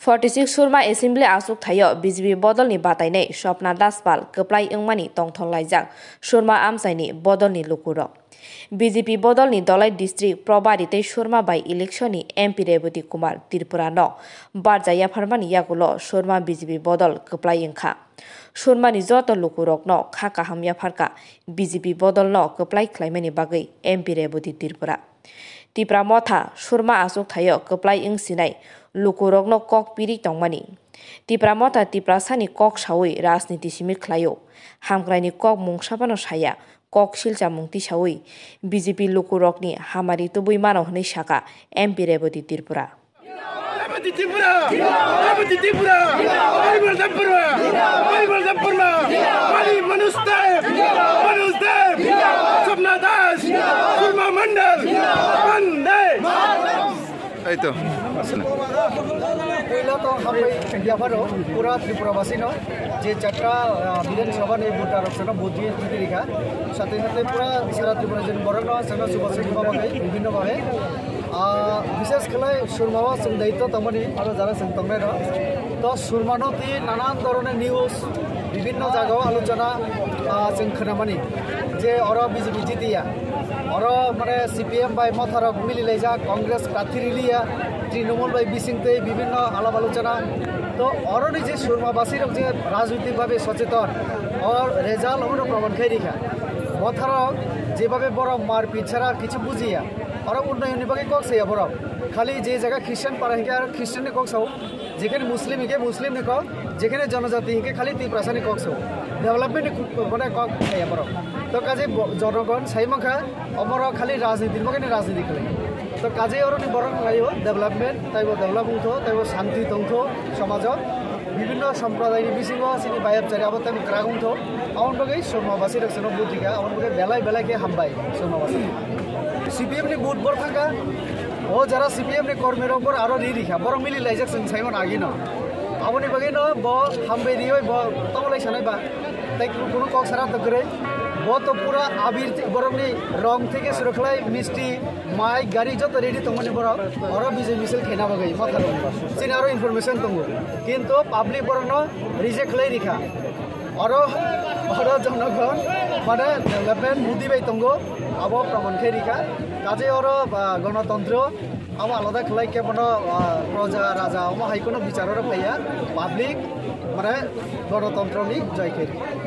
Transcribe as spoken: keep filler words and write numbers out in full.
Forty six Surma Assembly achuk thaio B J P bodolni batainai Swapna Das Pal kwplai wngmani tongthok laijak Surma amchaini bodolni lukurok. B J P bodolni Dhalai district Probari tei Surma by election ni M P Reboti Kumar Tripura no barja yapharmani yagulo Surma B J P bodol kwplai wngkha. Surmani joto lukurokno kha kaham yapharkha B J P bodolno kwplai khlaimani bagwi M P Reboti Tripura. Tipra Motha Surma achuk thaio kwplai wng sinai lukurokno kok piri tongmani. Tipra Motha Tiprasani kok saui rajniti simi khlaio. Hamkraini kok mungsa phano saya, kok silchamung tisaui B J P lukurokni hamari tubui mano hwnwi sakha M P Reboti Tripura. Reboti Tripura! Reboti Tripura! Parimal Debbarma! Parimal Debbarma! Pari Manus Dev! Manus Dev! Swapna Das! Surma Mandal! Bande! এই তো। Puila to hambai yapharo pura Tripura basino je chatta, ah, Bidhan Sabha ni voter rok sono vote diye jiti rikha. Sate sate pura sara Tripura jin borok no sono suba suba babai bibhinno babe. Ah, bishes khlai Surma o chwng daityo tongmani aro jara chwng tongnai rok. To Surma no twi nanan dhoroner news bibhinno jaga o alochona, ah, chwng khwnamani je oro B J P jitiya. Oro mane C P M bai Motha rok mili laijak, Congress prarthi riliya, Trinamool bai bising tei bibhinno alap alochona. To oroni je Surma basi rok je rajnitik bhabe socheton, or result obono proman khai rikha. Motha rok jebabe borok marpit chara kichu bujiya. Oro unnayonni bagwi kok saya borok. Khali je jaga Christian para hinkhe aro Christian ni kok sao, jekhane Muslim hinkhe Muslim ni kok, jekhane jonojati hinkhe khali Tiprasa ni kok sao. Development ni kok, mane kok saya borok. To kaje bo-, jonogon sai mankha, omoro khali rajniti ni bagwi ni rajniti khlai. To kaje oroni borok laio development, taibo develop wngtho, taibo shanti tongtho somajo. Bibhinno somprodayni bisingo chini bayap chari abo tei kwrak wngtho. Aboni bagwi Surma basi rok chwngno buddhi kha, aboni bagwi belai belai khe hambai Surma basi. C P M ni vote bor thangkha, o jara C P M ni kormi rok bor aro ri rikha, borok mili laijak chwng saimano agino. Aboni bagwino bo hambai rioi bo tongolai sanai ba, tei kunu kok sara to kwrwi. Bo to pura abir borokni rong theke suru khlai misti, mai, gari joto ready tongmani borok oro bijoi misil khaina bagwi Motha rok. Chini aro information tongo. Kintu public borokno reject khlai rikha. Oro, oro jonogon, mane, development Modi bai tongo, abo proman khe rikha. Kaje oro, ah, gonotontro, abo alada khlai khe bono, ah, proja, raja, omo hai kheno bichar oro phaiya, public, mane, gonotontroni joy khe rikha.